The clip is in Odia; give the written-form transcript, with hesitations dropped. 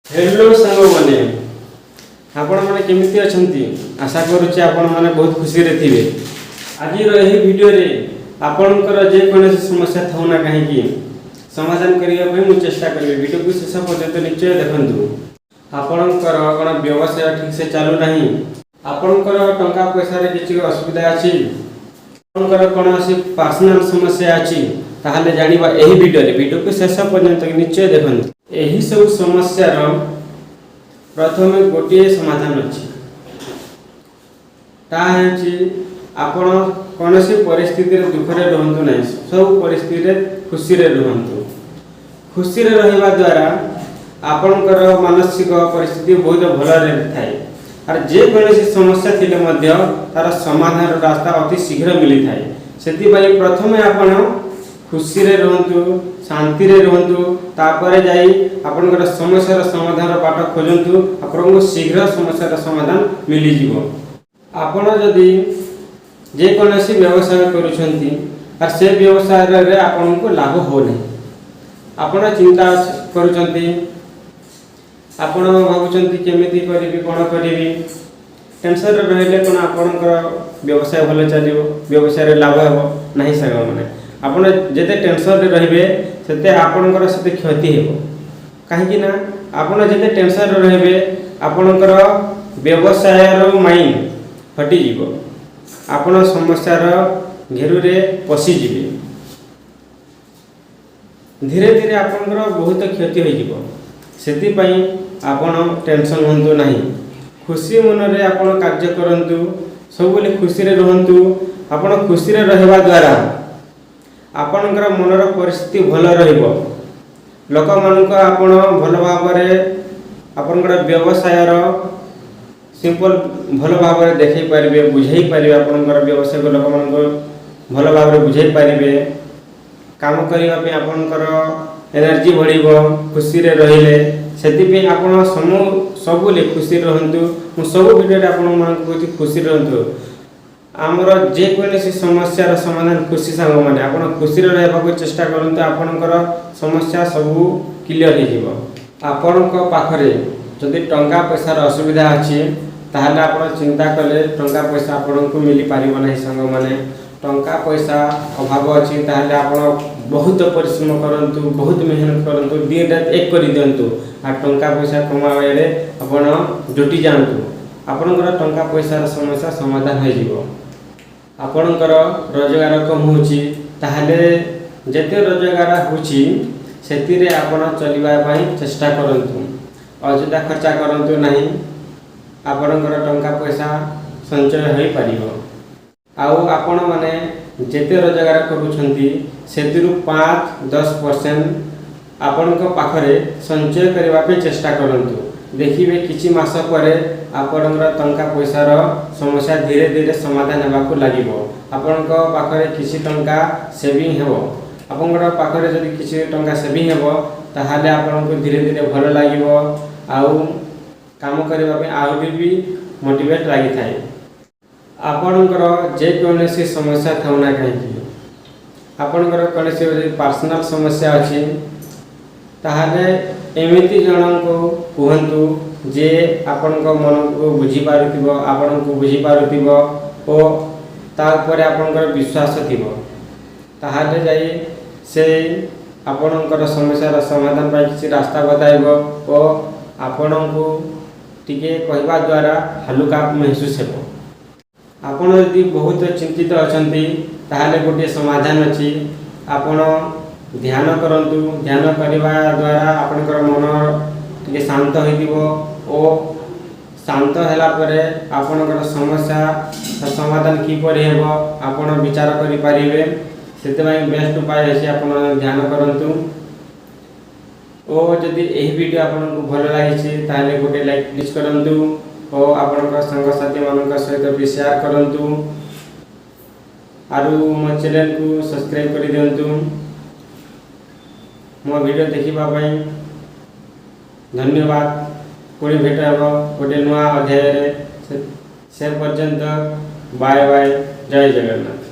ହ୍ୟାଲୋ ସାଙ୍ଗମାନେ, ଆପଣମାନେ କେମିତି ଅଛନ୍ତି? ଆଶା କରୁଛି ଆପଣମାନେ ବହୁତ ଖୁସିରେ ଥିବେ। ଆଜିର ଏହି ଭିଡ଼ିଓରେ ଆପଣଙ୍କର ଯେକୌଣସି ସମସ୍ୟା ଥାଉ ନା କାହିଁକି, ସମାଧାନ କରିବା ପାଇଁ ମୁଁ ଚେଷ୍ଟା କରିବି। ଭିଡ଼ିଓକୁ ଶେଷ ପର୍ଯ୍ୟନ୍ତ ନିଶ୍ଚୟ ଦେଖନ୍ତୁ। ଆପଣଙ୍କର କ'ଣ ବ୍ୟବସାୟ ଠିକ୍ସେ ଚାଲୁନାହିଁ? ଆପଣଙ୍କର ଟଙ୍କା ପଇସାରେ କିଛି ଅସୁବିଧା ଅଛି? ଆପଣଙ୍କର କୌଣସି ପର୍ସନାଲ ସମସ୍ୟା ଅଛି? ତାହେଲେ ଜାଣିବା ଏହି ଭିଡ଼ିଓରେ। ଭିଡ଼ିଓକୁ ଶେଷ ପର୍ଯ୍ୟନ୍ତ ନିଶ୍ଚୟ ଦେଖନ୍ତୁ। ଏହି ସବୁ ସମସ୍ୟାର ପ୍ରଥମେ ଗୋଟିଏ ସମାଧାନ ଅଛି। ତାହା ହେଉଛି, ଆପଣ କୌଣସି ପରିସ୍ଥିତିରେ ଦୁଃଖରେ ରୁହନ୍ତୁ ନାହିଁ, ସବୁ ପରିସ୍ଥିତିରେ ଖୁସିରେ ରୁହନ୍ତୁ। ଖୁସିରେ ରହିବା ଦ୍ୱାରା ଆପଣଙ୍କର ମାନସିକ ପରିସ୍ଥିତି ବହୁତ ଭଲରେ ଥାଏ আর ଯେକୌଣସି ସମସ୍ୟା ଥିଲେ ମଧ୍ୟ ତାର ସମାଧାନର ରାସ୍ତା ଅତି ଶୀଘ୍ର ମିଳିଥାଏ। ସେଥିପାଇଁ ପ୍ରଥମେ ଆପଣ ଖୁସିରେ ରୁହନ୍ତୁ, ଶାନ୍ତିରେ ରୁହନ୍ତୁ। ତାପରେ ଯାଇ ଆପଣଙ୍କର ସମସ୍ୟାର ସମାଧାନର ବାଟ ଖୋଜନ୍ତୁ। ଆପଣଙ୍କୁ ଶୀଘ୍ର ସମସ୍ୟାର ସମାଧାନ ମିଳିଯିବ। ଆପଣ ଯଦି ଯେକୌଣସି ବ୍ୟବସାୟ କରୁଛନ୍ତି আর ସେ ବ୍ୟବସାୟରେ ଆପଣଙ୍କୁ ଲାଭ ହେଉନାହିଁ, ଆପଣ ଚିନ୍ତା କରୁଛନ୍ତି, ଆପଣ ଭାବୁଛନ୍ତି କେମିତି କରିବି, କ'ଣ କରିବି, ଟେନସନରେ ରହିଲେ କ'ଣ ଆପଣଙ୍କର ବ୍ୟବସାୟ ଭଲ ଚାଲିବ? ବ୍ୟବସାୟରେ ଲାଭ ହେବ ନାହିଁ। ସାଙ୍ଗମାନେ, ଆପଣ ଯେତେ ଟେନସନରେ ରହିବେ, ସେତେ ଆପଣଙ୍କର ସେତେ କ୍ଷତି ହେବ। କାହିଁକି ନା ଆପଣ ଯେତେ ଟେନସନରେ ରହିବେ, ଆପଣଙ୍କର ବ୍ୟବସାୟର ମାଇଣ୍ଡ ହଟିଯିବ। ଆପଣ ସମସ୍ୟାର ଘେରୁରେ ପଶିଯିବେ। ଧୀରେ ଧୀରେ ଆପଣଙ୍କର ବହୁତ କ୍ଷତି ହୋଇଯିବ। ସେଥିପାଇଁ ଆପଣ ଟେନସନ୍ ହୁଅନ୍ତୁ ନାହିଁ। ଖୁସି ମନରେ ଆପଣ କାର୍ଯ୍ୟ କରନ୍ତୁ। ସବୁବେଳେ ଖୁସିରେ ରୁହନ୍ତୁ। ଆପଣ ଖୁସିରେ ରହିବା ଦ୍ୱାରା ଆପଣଙ୍କର ମନର ପରିସ୍ଥିତି ଭଲ ରହିବ। ଲୋକମାନଙ୍କୁ ଆପଣ ଭଲ ଭାବରେ ଆପଣଙ୍କର ବ୍ୟବସାୟର ସିମ୍ପଲ୍ ଭଲ ଭାବରେ ଦେଖାଇ ପାରିବେ, ବୁଝାଇ ପାରିବେ। ଆପଣଙ୍କର ବ୍ୟବସାୟକୁ ଲୋକମାନଙ୍କୁ ଭଲ ଭାବରେ ବୁଝାଇ ପାରିବେ। କାମ କରିବା ପାଇଁ ଆପଣଙ୍କର ଏନର୍ଜି ବଢ଼ିବ ଖୁସିରେ ରହିଲେ। ସେଥିପାଇଁ ଆପଣ ସବୁବେଳେ ଖୁସିରେ ରୁହନ୍ତୁ। ମୁଁ ସବୁ ଭିଡ଼ିଓରେ ଆପଣମାନଙ୍କୁ କହୁଛି, ଖୁସିରେ ରୁହନ୍ତୁ। ଆମର ଯେକୌଣସି ସମସ୍ୟାର ସମାଧାନ ଖୁସି। ସାଙ୍ଗମାନେ, ଆପଣ ଖୁସିରେ ରହିବାକୁ ଚେଷ୍ଟା କରନ୍ତୁ। ଆପଣଙ୍କର ସମସ୍ୟା ସବୁ କ୍ଲିଅର ହେଇଯିବ। ଆପଣଙ୍କ ପାଖରେ ଯଦି ଟଙ୍କା ପଇସାର ଅସୁବିଧା ଅଛି, ତାହେଲେ ଆପଣ ଚିନ୍ତା କଲେ ଟଙ୍କା ପଇସା ଆପଣଙ୍କୁ ମିଳିପାରିବ ନାହିଁ। ସାଙ୍ଗମାନେ, ଟଙ୍କା ପଇସା ଅଭାବ ଅଛି, ତାହେଲେ ଆପଣ ବହୁତ ପରିଶ୍ରମ କରନ୍ତୁ, ବହୁତ ମେହନତ କରନ୍ତୁ, ଦିନ ରାତି ଏକ କରିଦିଅନ୍ତୁ ଆଉ ଟଙ୍କା ପଇସା କମାଇବାରେ ଆପଣ ଜୁଟି ଯାଆନ୍ତୁ। ଆପଣଙ୍କର ଟଙ୍କା ପଇସାର ସମସ୍ୟା ସମାଧାନ ହୋଇଯିବ। ଆପଣଙ୍କର ରୋଜଗାର କମ୍ ହେଉଛି, ତାହେଲେ ଯେତେ ରୋଜଗାର ହେଉଛି, ସେଥିରେ ଆପଣ ଚଳିବା ପାଇଁ ଚେଷ୍ଟା କରନ୍ତୁ। ଅଯଥା ଖର୍ଚ୍ଚ କରନ୍ତୁ ନାହିଁ। ଆପଣଙ୍କର ଟଙ୍କା ପଇସା ସଞ୍ଚୟ ହୋଇପାରିବ। ଆଉ ଆପଣମାନେ ଯେତେ ରୋଜଗାର କରୁଛନ୍ତି, ସେଥିରୁ 5-10% ଆପଣଙ୍କ ପାଖରେ ସଞ୍ଚୟ କରିବା ପାଇଁ ଚେଷ୍ଟା କରନ୍ତୁ। ଦେଖିବେ, କିଛି ମାସ ପରେ ଆପଣଙ୍କର ଟଙ୍କା ପଇସାର ସମସ୍ୟା ଧୀରେ ଧୀରେ ସମାଧାନ ହେବାକୁ ଲାଗିବ। ଆପଣଙ୍କ ପାଖରେ କିଛି ଟଙ୍କା ସେଭିଂ ହେବ। ଆପଣଙ୍କର ପାଖରେ ଯଦି କିଛି ଟଙ୍କା ସେଭିଂ ହେବ, ତାହେଲେ ଆପଣଙ୍କୁ ଧୀରେ ଧୀରେ ଭଲ ଲାଗିବ ଆଉ କାମ କରିବା ପାଇଁ ଆହୁରି ବି ମୋଟିଭେଟ୍ ଲାଗିଥାଏ। ଆପଣଙ୍କର ଯେକୌଣସି ସମସ୍ୟା ଥାଉ ନା କାହିଁକି, ଆପଣଙ୍କର କୌଣସି ଯଦି ପର୍ସନାଲ ସମସ୍ୟା ଅଛି, ତାହେଲେ ଏମିତି ଜଣଙ୍କୁ କୁହନ୍ତୁ ଯେ ଆପଣଙ୍କ ମନକୁ ବୁଝିପାରୁଥିବ, ଆପଣଙ୍କୁ ବୁଝିପାରୁଥିବ ଓ ତା ଉପରେ ଆପଣଙ୍କର ବିଶ୍ୱାସ ଥିବ। ତାହେଲେ ଯାଇ ସେ ଆପଣଙ୍କର ସମସ୍ୟାର ସମାଧାନ ପାଇଁ କିଛି ରାସ୍ତା ବତାଇବ ଓ ଆପଣଙ୍କୁ ଟିକେ କହିବା ଦ୍ୱାରା ହାଲୁକା ମେହସୁସ ହେବ। ଆପଣ ଯଦି ବହୁତ ଚିନ୍ତିତ ଅଛନ୍ତି, ତାହେଲେ ଗୋଟିଏ ସମାଧାନ ଅଛି। ଆପଣ ଧ୍ୟାନ କରନ୍ତୁ। ଧ୍ୟାନ କରିବା ଦ୍ୱାରା ଆପଣଙ୍କର ମନ ଟିକେ ଶାନ୍ତ ହୋଇଯିବ ଓ ଶାନ୍ତ ହେଲା ପରେ ଆପଣଙ୍କର ସମସ୍ୟା ସମାଧାନ କିପରି ହେବ, ଆପଣ ବିଚାର କରିପାରିବେ। ସେଥିପାଇଁ ବେଷ୍ଟ ଉପାୟ ଅଛି, ଆପଣ ଧ୍ୟାନ କରନ୍ତୁ। ଓ ଯଦି ଏହି ଭିଡ଼ିଓ ଆପଣଙ୍କୁ ଭଲ ଲାଗିଛି, ତାହେଲେ ଗୋଟେ ଲାଇକ୍ ପ୍ଲିଜ୍ କରନ୍ତୁ ଓ ଆପଣଙ୍କ ସାଙ୍ଗସାଥିମାନଙ୍କ ସହିତ ବି ସେୟାର କରନ୍ତୁ ଆଉ ମୋ ଚ୍ୟାନେଲକୁ ସବସ୍କ୍ରାଇବ୍ କରିଦିଅନ୍ତୁ। ମୋ ଭିଡ଼ିଓ ଦେଖିବା ପାଇଁ ଧନ୍ୟବାଦ। ପୁଣି ଭେଟ ହେବ ଗୋଟେ ନୂଆ ଅଧ୍ୟାୟରେ। ସେ ପର୍ଯ୍ୟନ୍ତ ବାଏ ବାଏ। ଜୟ ଜଗନ୍ନାଥ।